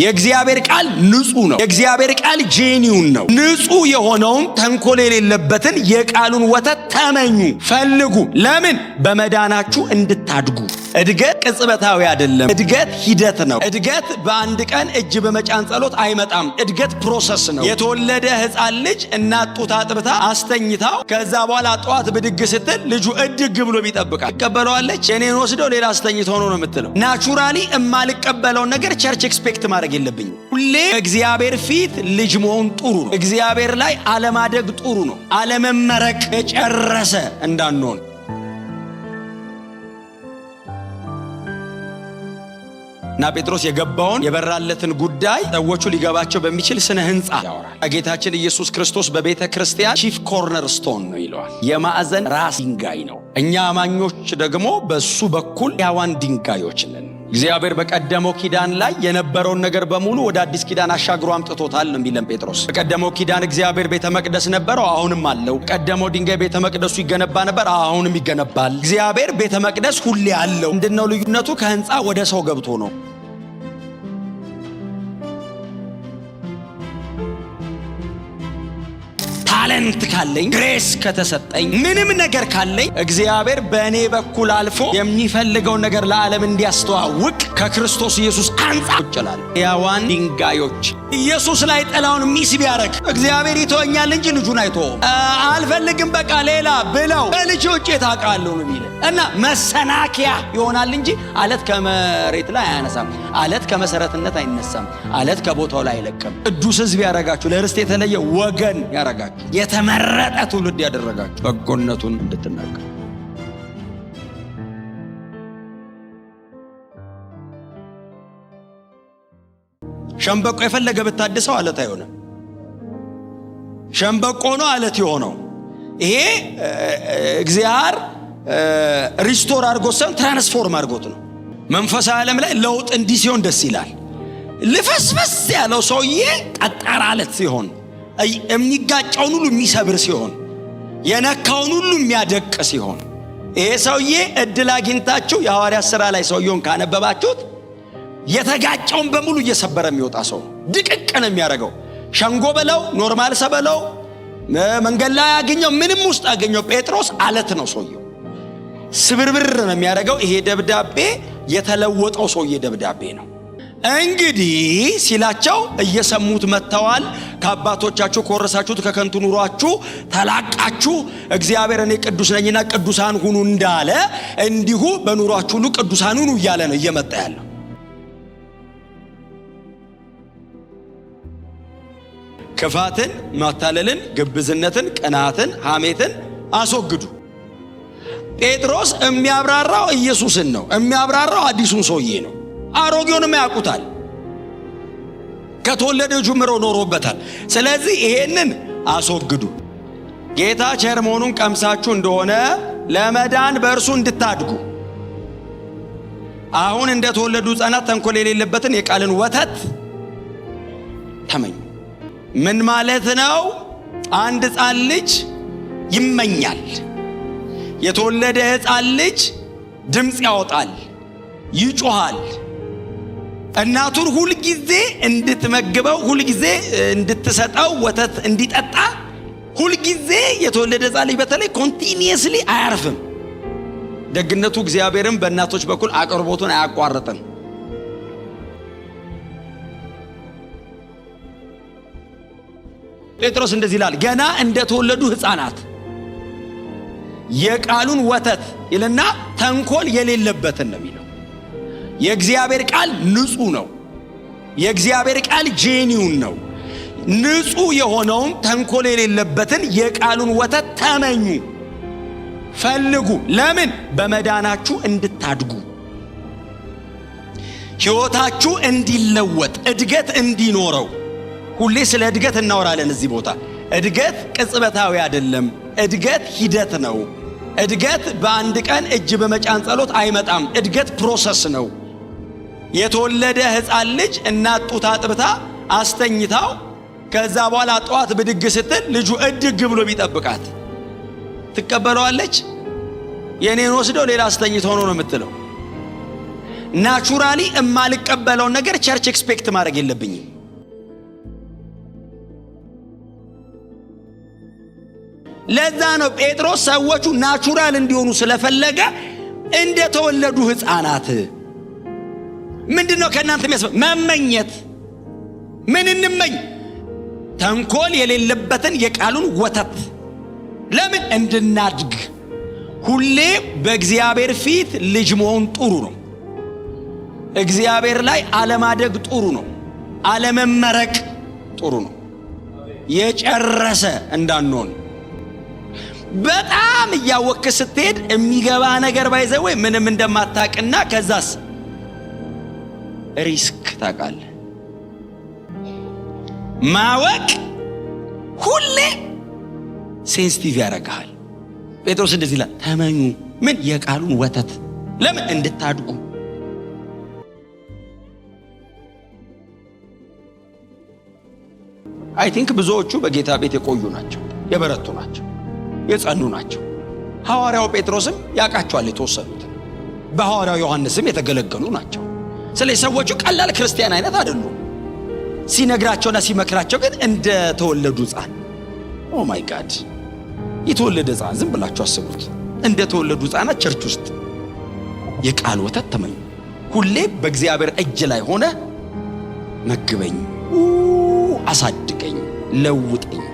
የእግዚአብሔር ቃል ንጹህ ነው። የእግዚአብሔር ቃል genuine ነው። ንጹህ የሆነውን ተንኮል የሌለበትን የቃሉን ወተት ተመኙ፣ ፈልጉ። ለምን? በመዳናችሁ እንድታድጉ። እድገት ቅጽበታዊ አይደለም። እድገት ሂደት ነው። እድገት በአንድ ቀን እጅ በመጫን ጸሎት አይመጣም። እድገት process ነው። የተወለደ ሕፃን ልጅ እናት ጡት አጥብታ አስተኝታው ከዛ በኋላ ጠዋት ብድግ ስትል ልጁ እድግ ብሎ ቢጠብቃት ትቀበለዋለች? የኔን ወስደው ሌላ አስተኝቶ ነው ነው የምትለው። Naturally የማልቀበለውን ነገር church expect ማድረግ የለብኝም። ሁሌ እግዚአብሔር ፊት ልጅ መሆን ጥሩ ነው። እግዚአብሔር ላይ አለማደግ ጥሩ ነው። አለመመረቅ የጨረሰ እንዳንሆን። እና ጴጥሮስ የገባውን የበራለትን ጉዳይ ሰዎቹ ሊገባቸው በሚችል ስነ ህንፃ ያወራል። ጌታችን ኢየሱስ ክርስቶስ በቤተ ክርስቲያን chief cornerstone ነው ይለዋል። የማዕዘን ራስ ድንጋይ ነው። እኛ አማኞች ደግሞ በሱ በኩል ሕያዋን ድንጋዮች ነን። እግዚአብሔር በቀደመው ኪዳን ላይ የነበረውን ነገር በሙሉ ወደ አዲስ ኪዳን አሻግሮ አምጥቶታል ነው የሚለን ጴጥሮስ። በቀደመው ኪዳን እግዚአብሔር ቤተ መቅደስ ነበረው፣ አሁንም አለው። ቀደመው ድንጋይ ቤተ መቅደሱ ይገነባ ነበር፣ አሁንም ይገነባል። እግዚአብሔር ቤተ መቅደስ ሁሌ አለው። ምንድነው ልዩነቱ? ከህንፃ ወደ ሰው ገብቶ ነው። Talent ካለኝ፣ grace ከተሰጠኝ፣ ምንም ነገር ካለኝ እግዚአብሔር በእኔ በኩል አልፎ የሚፈልገውን ነገር ለዓለም እንዲያስተዋውቅ ከክርስቶስ ኢየሱስ አንጻር ይችላል። ሕያዋን ድንጋዮች ኢየሱስ ላይ ጥላውን miss ቢያደርግ እግዚአብሔር ይተወኛል እንጂ ልጁን አይተወውም። አልፈልግም በቃ ሌላ ብለው በልጅ ውጭ ታውቃለሁ ነው የሚል እና መሰናከያ ይሆናል እንጂ አለት ከመሬት ላይ አያነሳም። አለት ከመሰረትነት አይነሳም። አለት ከቦታው ላይ አይለቅም። ቅዱስ ሕዝብ ያረጋችሁ፣ ለርስት የተለየ ወገን ያረጋችሁ፣ የተመረጠ ትውልድ ያደረጋችሁ በጎነቱን እንድትናገሩ። ሸምበቆ የፈለገ ብታድሰው አለት አይሆንም። ሸምበቆ ነው አለት የሆነው። ይሄ እግዚአብሔር restore አድርጎት ሳይሆን transform አድርጎት ነው። መንፈሳዊ ዓለም ላይ ለውጥ እንዲህ ሲሆን ደስ ይላል። ልፈስፈስ ያለው ሰውዬ ጠጣር አለት ሲሆን፣ የሚጋጫውን ሁሉ የሚሰብር ሲሆን፣ የነካውን ሁሉ የሚያደቅ ሲሆን፣ ይሄ ሰውዬ እድል አግኝታችሁ የሐዋርያት ሥራ ላይ ሰውየውን ካነበባችሁት የተጋጨውን በሙሉ እየሰበረ የሚወጣ ሰው ነው። ድቅቅ ነው የሚያደርገው። ሸንጎ በለው፣ normal ሰው በለው፣ መንገድ ላይ አገኘው፣ ምንም ውስጥ አገኘው፣ ጴጥሮስ አለት ነው ሰውየው። ስብርብር ነው የሚያደርገው። ይሄ ደብዳቤ የተለወጠው ሰውዬ ደብዳቤ ነው። እንግዲህ ሲላቸው እየሰሙት መጥተዋል። ከአባቶቻችሁ ከወረሳችሁት ከከንቱ ኑሯችሁ ተላቃችሁ እግዚአብሔር እኔ ቅዱስ ነኝና ቅዱሳን ሁኑ እንዳለ እንዲሁ በኑሯችሁ ሁሉ ቅዱሳን ሁኑ እያለ ነው እየመጣ ያለው። ክፋትን፣ ማታለልን፣ ግብዝነትን፣ ቅናትን፣ ሐሜትን አስወግዱ። ጴጥሮስ የሚያብራራው ኢየሱስን ነው። የሚያብራራው አዲሱን ሰውዬ ነው። አሮጌውንም ያውቁታል። ከተወለደ ጀምሮ ኖሮበታል። ስለዚህ ይሄንን አስወግዱ። ጌታ ቸር መሆኑን ቀምሳችሁ እንደሆነ ለመዳን በእርሱ እንድታድጉ አሁን እንደተወለዱ ሕፃናት ተንኮል የሌለበትን የቃልን ወተት ተመኙ። ምን ማለት ነው? አንድ ሕፃን ልጅ ይመኛል። የተወለደ ሕፃን ልጅ ድምፅ ያወጣል፣ ይጮሃል። እናቱን ሁልጊዜ እንድትመግበው፣ ሁልጊዜ እንድትሰጠው፣ ወተት እንዲጠጣ ሁልጊዜ የተወለደ ሕፃን ልጅ በተለይ continuously አያርፍም። ደግነቱ እግዚአብሔርም በእናቶች በኩል አቅርቦቱን አያቋርጥም። ጴጥሮስ እንደዚህ ይላል፣ ገና እንደተወለዱ ሕፃናት የቃሉን ወተት ይልና ተንኮል የሌለበትን ነው የሚለው። የእግዚአብሔር ቃል ንጹህ ነው። የእግዚአብሔር ቃል genuine ነው። ንጹህ የሆነውን ተንኮል የሌለበትን የቃሉን ወተት ተመኙ፣ ፈልጉ። ለምን? በመዳናችሁ እንድታድጉ፣ ሕይወታችሁ እንዲለወጥ፣ እድገት እንዲኖረው። ሁሌ ስለ እድገት እናወራለን እዚህ ቦታ። እድገት ቅጽበታዊ አይደለም። እድገት ሂደት ነው። እድገት በአንድ ቀን እጅ በመጫን ጸሎት አይመጣም። እድገት process ነው። የተወለደ ሕፃን ልጅ እናት ጡት አጥብታ አስተኝታው ከዛ በኋላ ጠዋት ብድግ ስትል ልጁ እድግ ብሎ ቢጠብቃት ትቀበለዋለች? የኔን ወስደው ሌላ አስተኝቶ ነው ነው የምትለው። Naturally የማልቀበለውን ነገር church expect ማድረግ የለብኝም። ለዛ ነው ጴጥሮስ ሰዎቹ natural እንዲሆኑ ስለፈለገ እንደተወለዱ ሕፃናት ምንድነው ከእናንተ የሚያስፈልግ? መመኘት። ምን እንመኝ? ተንኮል የሌለበትን የቃሉን ወተት። ለምን? እንድናድግ። ሁሌ በእግዚአብሔር ፊት ልጅ መሆን ጥሩ ነው። እግዚአብሔር ላይ አለማደግ ጥሩ ነው። አለመመረቅ ጥሩ ነው። የጨረሰ እንዳንሆን። በጣም እያወቅክ ስትሄድ የሚገባ ነገር by the way ምንም እንደማታቅና ከዛስ risk ታውቃለህ። ማወቅ ሁሌ sensitive ያደርግሃል። ጴጥሮስ እንደዚህ ይላል፣ ተመኙ ምን? የቃሉን ወተት። ለምን? እንድታድጉ። I think ብዙዎቹ በጌታ ቤት የቆዩ ናቸው፣ የበረቱ ናቸው፣ የጸኑ ናቸው። ሐዋርያው ጴጥሮስም ያውቃቸዋል የተወሰኑት፣ በሐዋርያው ዮሐንስም የተገለገሉ ናቸው። ስለዚህ ሰዎቹ ቀላል ክርስቲያን አይነት አይደሉም። ሲነግራቸውና ሲመክራቸው ግን እንደተወለዱ ሕፃን፣ oh my God፣ የተወለደ ሕፃን ዝም ብላችሁ አስቡት። እንደተወለዱ ሕፃናት church ውስጥ የቃል ወተት ተመኙ። ሁሌ በእግዚአብሔር እጅ ላይ ሆነ መግበኝ፣ አሳድገኝ፣ ለውጠኝ።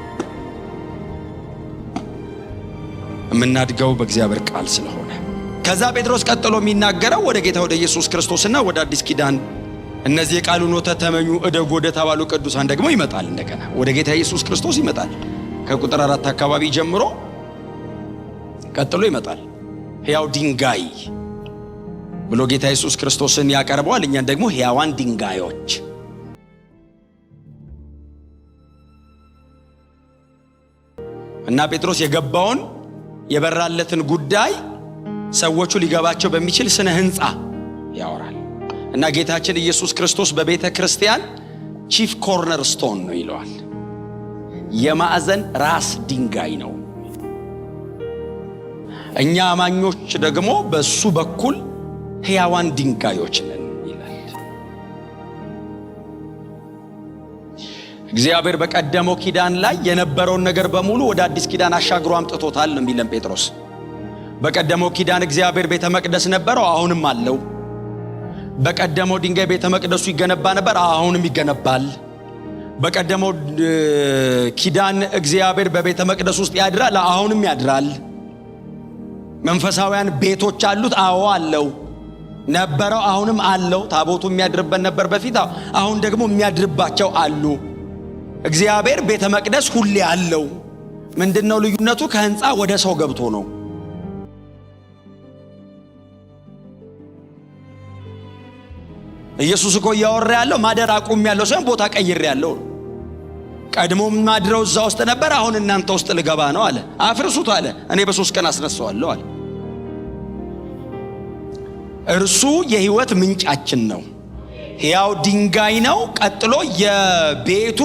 የምናድገው በእግዚአብሔር ቃል ስለሆነ። ከዛ ጴጥሮስ ቀጥሎ የሚናገረው ወደ ጌታ ወደ ኢየሱስ ክርስቶስና ወደ አዲስ ኪዳን እነዚህ የቃሉን ወተት ተመኙ እደጉ ወደ ተባሉ ቅዱሳን ደግሞ ይመጣል። እንደገና ወደ ጌታ ኢየሱስ ክርስቶስ ይመጣል። ከቁጥር 4 አካባቢ ጀምሮ ቀጥሎ ይመጣል። ሕያው ድንጋይ ብሎ ጌታ ኢየሱስ ክርስቶስን ያቀርበዋል። እኛን ደግሞ ሕያዋን ድንጋዮች። እና ጴጥሮስ የገባውን የበራለትን ጉዳይ ሰዎቹ ሊገባቸው በሚችል ስነ ህንፃ ያወራል። እና ጌታችን ኢየሱስ ክርስቶስ በቤተ ክርስቲያን chief corner stone ነው ይለዋል። የማዕዘን ራስ ድንጋይ ነው። እኛ አማኞች ደግሞ በሱ በኩል ሕያዋን ድንጋዮች ነን ይላል። እግዚአብሔር በቀደመው ኪዳን ላይ የነበረውን ነገር በሙሉ ወደ አዲስ ኪዳን አሻግሮ አምጥቶታል ነው የሚለን ጴጥሮስ። በቀደመው ኪዳን እግዚአብሔር ቤተ መቅደስ ነበረው፣ አሁንም አለው። በቀደመው ድንጋይ ቤተ መቅደሱ ይገነባ ነበር፣ አሁንም ይገነባል። በቀደመው ኪዳን እግዚአብሔር በቤተ መቅደስ ውስጥ ያድራል፣ አሁንም ያድራል። መንፈሳውያን ቤቶች አሉት፣ አዎ አለው። ነበረው፣ አሁንም አለው። ታቦቱ የሚያድርበት ነበር በፊት፣ አሁን ደግሞ የሚያድርባቸው አሉ። እግዚአብሔር ቤተ መቅደስ ሁሌ አለው። ምንድነው ልዩነቱ? ከህንፃ ወደ ሰው ገብቶ ነው። ኢየሱስ እኮ እያወራ ያለው ማደር አቁም ያለው ሳይሆን ቦታ ቀይሬ ያለው ነው። ቀድሞ ማድረው እዛ ውስጥ ነበር፣ አሁን እናንተ ውስጥ ልገባ ነው አለ። አፍርሱት አለ፣ እኔ በ3 ቀን አስነሳዋለሁ አለ። እርሱ የህይወት ምንጫችን ነው፣ ሕያው ድንጋይ ነው። ቀጥሎ የቤቱ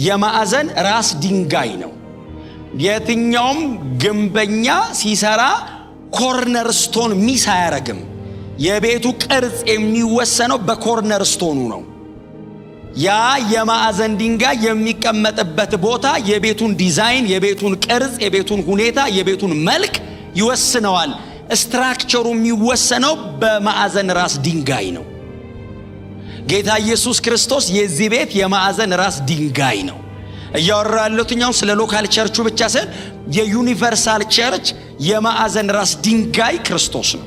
የማዕዘን ራስ ድንጋይ ነው። የትኛውም ግንበኛ ሲሰራ corner stone miss አያረግም። የቤቱ ቅርጽ የሚወሰነው በ corner stone ኑ ነው። ያ የማዕዘን ድንጋይ የሚቀመጥበት ቦታ የቤቱን ዲዛይን፣ የቤቱን ቅርጽ፣ የቤቱን ሁኔታ፣ የቤቱን መልክ ይወስነዋል። structure ሩ የሚወሰነው በማዕዘን ራስ ድንጋይ ነው። ጌታ ኢየሱስ ክርስቶስ የዚህ ቤት የማዕዘን ራስ ድንጋይ ነው። እያወራ ያለሁት እኛው ስለ local church ኡ ብቻ ሳይሆን የ universal church የማዕዘን ራስ ድንጋይ ክርስቶስ ነው።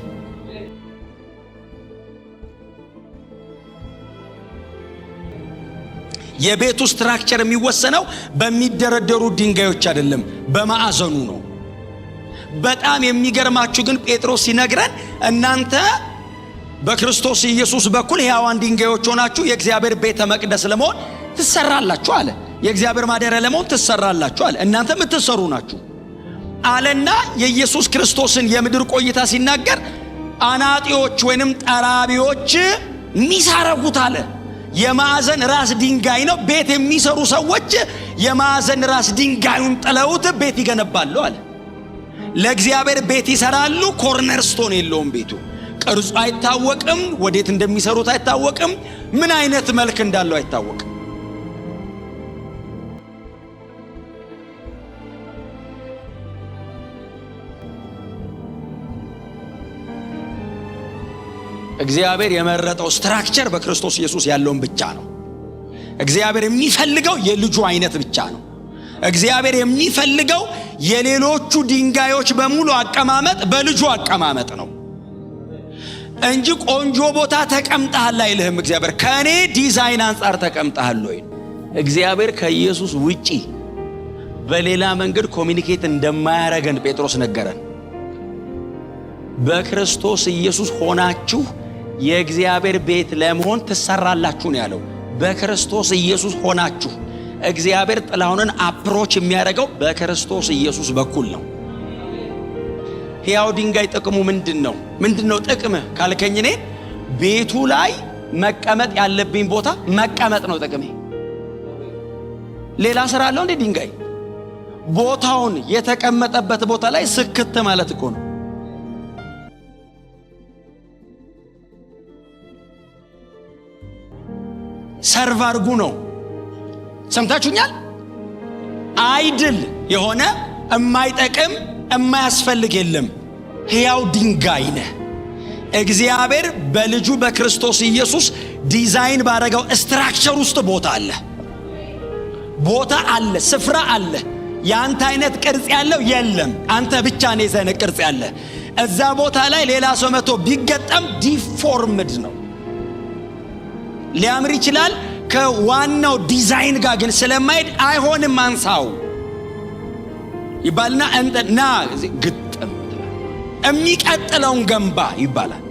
የቤቱ structure የሚወሰነው በሚደረደሩ ድንጋዮች አይደለም፣ በማዕዘኑ ነው። በጣም የሚገርማችሁ ግን ጴጥሮስ ሲነግረን እናንተ በክርስቶስ ኢየሱስ በኩል ሕያዋን ድንጋዮች ሆናችሁ የእግዚአብሔር ቤተ መቅደስ ለመሆን ትሰራላችሁ አለ። የእግዚአብሔር ማደሪያ ለመሆን ትሰራላችሁ አለ። እናንተ የምትሰሩ ናችሁ አለና የኢየሱስ ክርስቶስን የምድር ቆይታ ሲናገር አናጢዎች ወይንም ጠራቢዎች miss አረጉት አለ። የማዕዘን ራስ ድንጋይ ነው። ቤት የሚሰሩ ሰዎች የማዕዘን ራስ ድንጋዩን ጥለውት ቤት ይገነባሉ አለ። ለእግዚአብሔር ቤት ይሰራሉ፣ corner stone የለውም ቤቱ። ቅርጹ አይታወቅም፣ ወዴት እንደሚሰሩት አይታወቅም፣ ምን አይነት መልክ እንዳለው አይታወቅም። እግዚአብሔር የመረጠው structure በክርስቶስ ኢየሱስ ያለውን ብቻ ነው። እግዚአብሔር የሚፈልገው የልጁ አይነት ብቻ ነው። እግዚአብሔር የሚፈልገው የሌሎቹ ድንጋዮች በሙሉ አቀማመጥ በልጁ አቀማመጥ ነው እንጂ ቆንጆ ቦታ ተቀምጠሃል አይልህም። እግዚአብሔር ከኔ ዲዛይን አንጻር ተቀምጠሃል ወይ? እግዚአብሔር ከኢየሱስ ውጪ በሌላ መንገድ communicate እንደማያረገን ጴጥሮስ ነገረን። በክርስቶስ ኢየሱስ ሆናችሁ የእግዚአብሔር ቤት ለመሆን ትሰራላችሁ ነው ያለው። በክርስቶስ ኢየሱስ ሆናችሁ እግዚአብሔር ጥላሁንን approach የሚያደርገው በክርስቶስ ኢየሱስ በኩል ነው። ሕያው ድንጋይ ጥቅሙ ምንድን ነው? ምንድን ነው ጥቅምህ ካልከኝ፣ እኔ ቤቱ ላይ መቀመጥ ያለብኝ ቦታ መቀመጥ ነው ጥቅሜ። ሌላ ስራ አለው እንዴ? ድንጋይ ቦታውን የተቀመጠበት ቦታ ላይ ስክት ማለት እኮ ነው። Serve አርጉ ነው። ሰምታችሁኛል? Idle የሆነ የማይጠቅም የማያስፈልግ የለም። ሕያው ድንጋይ ነህ። እግዚአብሔር በልጁ በክርስቶስ ኢየሱስ ዲዛይን ባረገው structure ውስጥ ቦታ አለ፣ ቦታ አለ፣ ስፍራ አለ። የአንተ አይነት ቅርጽ ያለው የለም። አንተ ብቻ ነህ የዚህ አይነት ቅርጽ ያለ። እዛ ቦታ ላይ ሌላ ሰው መጥቶ ቢገጠም deformed ነው። ሊያምር ይችላል፣ ከዋናው ዲዛይን ጋር ግን ስለማይሄድ አይሆንም። አንሳው ይባልና ና ግጥም የሚቀጥለውን ገንባ ይባላል።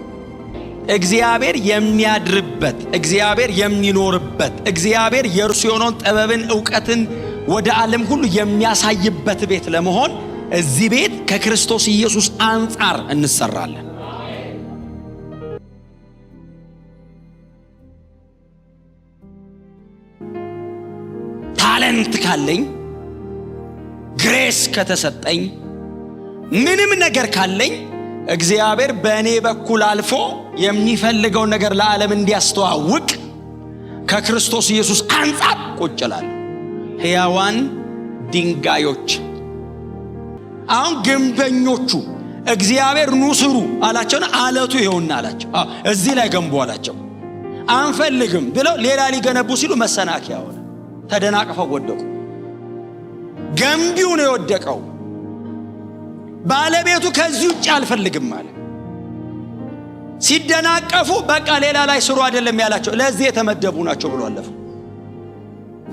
እግዚአብሔር የሚያድርበት፣ እግዚአብሔር የሚኖርበት፣ እግዚአብሔር የእርሱ የሆነውን ጥበብን እውቀትን ወደ ዓለም ሁሉ የሚያሳይበት ቤት ለመሆን እዚህ ቤት ከክርስቶስ ኢየሱስ አንጻር እንሰራለን። Talent ካለኝ፣ grace ከተሰጠኝ፣ ምንም ነገር ካለኝ እግዚአብሔር በእኔ በኩል አልፎ የሚፈልገውን ነገር ለዓለም እንዲያስተዋውቅ ከክርስቶስ ኢየሱስ አንጻር ቁጭ እላለሁ። ሕያዋን ድንጋዮች። አሁን ግንበኞቹ እግዚአብሔር ኑ ስሩ አላቸውና አለቱ ይኸውና አላቸው። እዚህ ላይ ገንቡ አላቸው። አንፈልግም ብለው ሌላ ሊገነቡ ሲሉ መሰናከያ ሆነ። ተደናቅፈው ወደቁ። ገንቢው ነው የወደቀው። ባለቤቱ ከዚህ ውጭ አልፈልግም አለ። ሲደናቀፉ በቃ ሌላ ላይ ስሩ አይደለም ያላቸው፣ ለዚህ የተመደቡ ናቸው ብሎ አለፈ።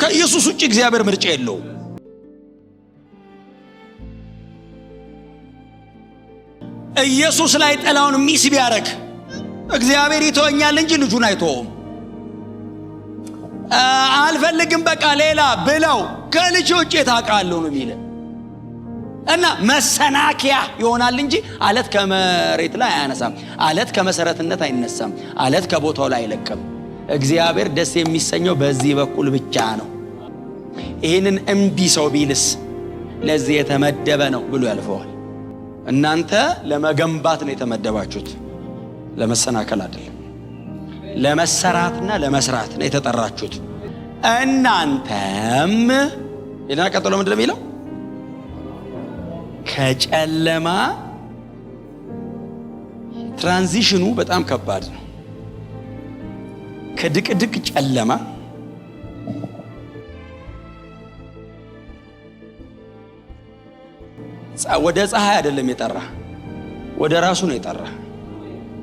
ከኢየሱስ ውጭ እግዚአብሔር ምርጫ የለውም። ኢየሱስ ላይ ጥላውን miss ቢያደርግ እግዚአብሔር ይተወኛል እንጂ ልጁን አይተወውም። አልፈልግም በቃ ሌላ ብለው ከልጅ ውጭ ታውቃለሁ ነው የሚል እና መሰናከያ ይሆናል እንጂ አለት ከመሬት ላይ አያነሳም። አለት ከመሰረትነት አይነሳም። አለት ከቦታው ላይ አይለቅም። እግዚአብሔር ደስ የሚሰኘው በዚህ በኩል ብቻ ነው። ይህንን እምቢ ሰው ቢልስ ለዚህ የተመደበ ነው ብሎ ያልፈዋል። እናንተ ለመገንባት ነው የተመደባችሁት፣ ለመሰናከል አይደለም። ለመሰራትና ለመስራት ነው የተጠራችሁት። እናንተም ይልና ቀጥሎ ምንድን ነው የሚለው? ከጨለማ transition ኑ በጣም ከባድ ነው። ከድቅድቅ ጨለማ ወደ ፀሐይ አይደለም የጠራ፣ ወደ ራሱ ነው የጠራ፣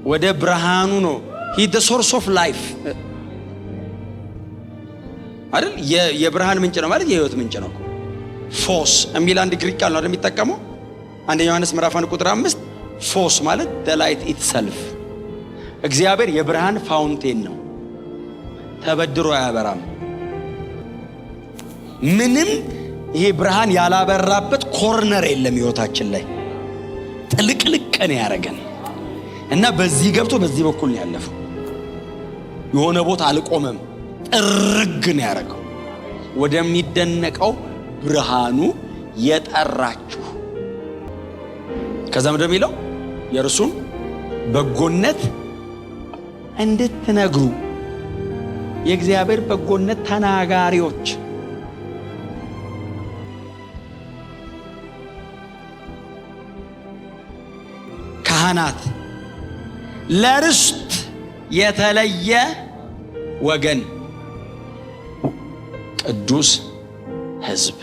ወደ ብርሃኑ ነው። He the source of life አይደል? የብርሃን ምንጭ ነው ማለት የህይወት ምንጭ ነው። ፎስ የሚል አንድ ግሪክ ቃል ነው አይደል የሚጠቀመው? አንደኛ ዮሐንስ ምዕራፍ 1 ቁጥር 5 ፎስ ማለት the light itself። እግዚአብሔር የብርሃን fountain ነው። ተበድሮ አያበራም። ምንም ይሄ ብርሃን ያላበራበት corner የለም ህይወታችን ላይ። ጥልቅልቅ ነው ያደረገን እና በዚህ ገብቶ በዚህ በኩል ነው ያለፈው። የሆነ ቦታ አልቆመም፣ ጥርግ ነው ያደረገው። ወደሚደነቀው ብርሃኑ የጠራችሁ። ከዛም እንደሚለው የእርሱን በጎነት እንድትነግሩ የእግዚአብሔር በጎነት ተናጋሪዎች። ካህናት፣ ለርስት የተለየ ወገን፣ ቅዱስ ሕዝብ።